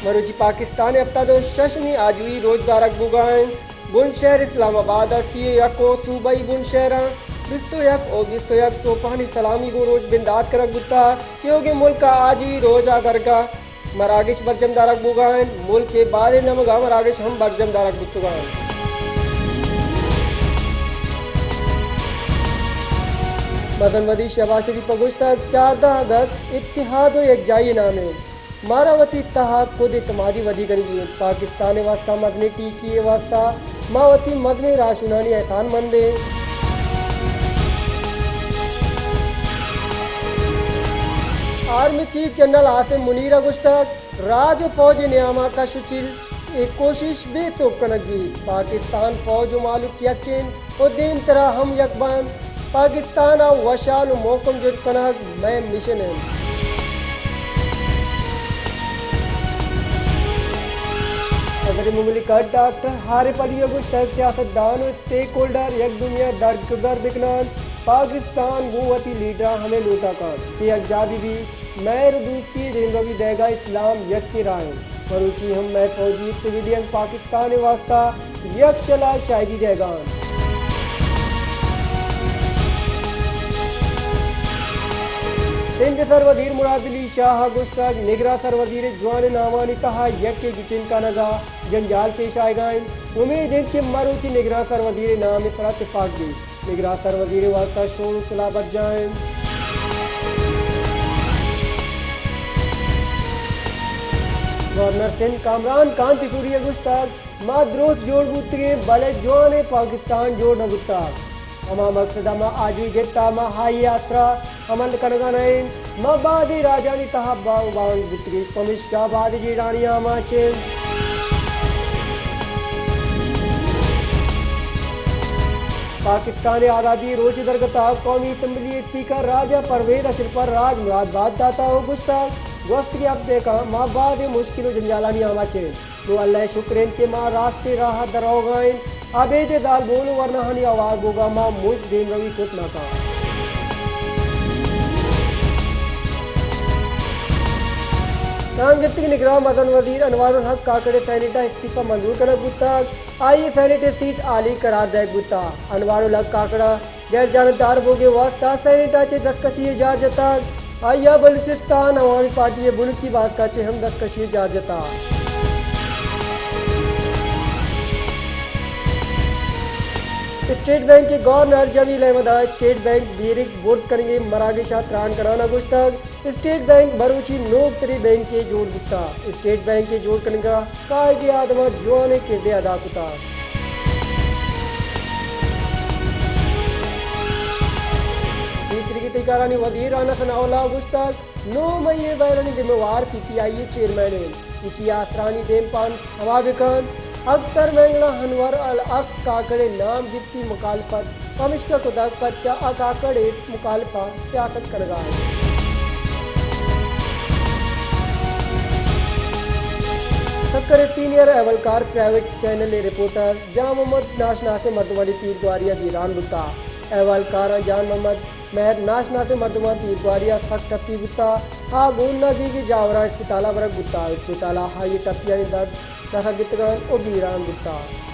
مروچی پاکستان ءِ ہپتاد ءُ ششمی آجوئی روچ دارگ بوگا انت۔ بن شہر اسلام آباد ءَ سی ءُ یک ءُ صوبائی بن شہراں بیست ءُ یک ءُ بیست ءُ یک توپانی سلامی گوں روچ بندات کنگ بوتگ کہ اوگیں ملک ءَ آجوئی روچ ءِ درگہ مراگش برجم دارگ بوگا انت۔ ملک ءِ بازیں دمگاں مراگش ہم برجم دارگ بوتگا انت۔ مزن وزیر شہباز شریف ءَ گوشتگ، چاردہ اگست اتحاد ءُ یکجائی ءِ نام انت۔ مارا وتی تہا خود اعتمادی ودی کنگی انت۔ پاکستان ءِ واستہ مزنیں ٹیکی ءِ واستہ ما وتی مزنیں راہشونانی احسان مند ایں۔ آرمی چیف جنرل عاصم منیر ءَ گوشتگ، راج ءُ فوج ءِ نیام ءَ کش ءُ چیل ءِ کوشش بے سوب کنگ بیت۔ پاکستان فوج ءُ مہلوک یک انت ءُ دیمترا ہم یک بنت۔ پاکستان ءَ وشحال ءُ محکم جوڑ کنگ مئے مشن انت۔ صدر مملکت ڈاکٹر عارف علوی ءَ گوشتگ، سیاستدان ءُ اسٹیک ہولڈر یک دومی ءَ درگزر بکننت۔ پاکستان گوں وتی لیڈراں ہمے لوٹا کنت کہ یکجاہ بہ بیت۔ مہر ءُ دوستی ءِ دیمروی دئیگا اسلام یکیں راہ انت۔ مروچی ہم مئے فوجی سویلین پاکستان ءِ واستہ یکشل ءَ شاہدی دئیگا انت۔ سندھ ءِ سروزیر مراد علی شاہ ءَ گوشتگ، نگراں سروزیر ءِ جوانیں نامانی تہا یکے گچین کنگ ءَ جنجال پیش آیگا انت۔ امید انت کہ مروچی نگراں سروزیر ءِ نام ءِ سرا تفاق بیت۔ نگراں سروزیر ءِ واستہ شور ءُ سلاہ برجاہ انت۔ گورنر سندھ کامران خان تسوری ءَ گوشتگ، ما درست جوڑ بوتگیں، بلے جوانیں پاکستان جوڑ نہ بوتگ۔ ہما مقصد ءَ ما آجوئی گپتہ، ما آئی ءِ آسرا عمل کنگا نہ ایں۔ ما بازیں راجانی تہا بانگ بانگ بوتگیں، پمیشکا بازیں جیڑھانی آماچ ایں۔ پاکستان ءِ آزادی ءِ روچ ءِ درگت ءَ قومی اسمبلی ءِ اسپیکر راجہ پرویز اشرف ءَ راج مراد بات داتہ ءُ گوشتہ، گوستگیں ہپتہکاں ما بازیں مشکل ءُ جنجالانی آماچ ایں۔ نوں اللہ ءِ شکر انت کہ ما راستیں راہ ءَ در روگا ایں۔ ابید ءِ زالبول ءُ ورناہانی ہوار بوگا ما مچ دیمروی کت نہ کناں۔ نام گپتگیں نگراں مزن وزیر انوار الحق کاکڑ ءِ سینیٹ ءَ استعفی منظور کنگ بوتگ۔ آئی ءِ سینیٹ ءِ سیٹ ہالی قرار دئیگ بوتگ۔ انوار الحق کاکڑ ءَ غیر جانبدار بوگ ءِ واستہ سینیٹ ءَ چہ دزکشی ءِ جار جتگ۔ آئی ءَ بلوچستان عوامی پارٹی ءِ بنکی باسک ءَ چہ ہم دزکشی ءِ جار جتگ۔ اسٹیٹ بینک ءِ گورنر جمیل احمد ءَ اسٹیٹ بینک بیرک برز کنگ ءِ مراگش ءَ تران کنان ءَ گوشتگ، اسٹیٹ بینک مروچی نوک تریں بینکے جوڑ بوتگ۔ اسٹیٹ بینک ءِ جوڑ کنگ ءَ قائد اعظم ءَ جوانیں کردے ادا کتگ۔ پیسریگیں تہی کارانی وزیر رانا ثناء اللہ ءَ گوشتگ، نو مئی ءِ ویلانی ذمہ وار پی ٹی آئی ءِ چیئرمین انت۔ ایشی ءِ آسرانی دیم پان ہما بہ کنت۔ اختر مینگل ءَ انور الحق کاکڑ ءِ نام گپتی مخالفت پمشکا کتگ، پرچا آ کاکڑ ءِ مخالف ءَ سیاست کنگا انت۔ سکھر ءِ سینئر احوالکار پرائیویٹ چینل ءِ رپورٹر جان محمد ناشناسیں مردمانی تیرگواری ءَ بیران بوتگ۔ احوالکاراں جان محمد مہر ناشناسیں مردماں تیرگواری ءَ سک ٹپی بوتگ۔ آ گوں نزیکیں جاوراں اسپتال ءَ برگ بوتگ۔ اسپتال ءَ آئی ءِ ٹپیانی درد نہ سگتگ انت ءُ بیران بوتگ۔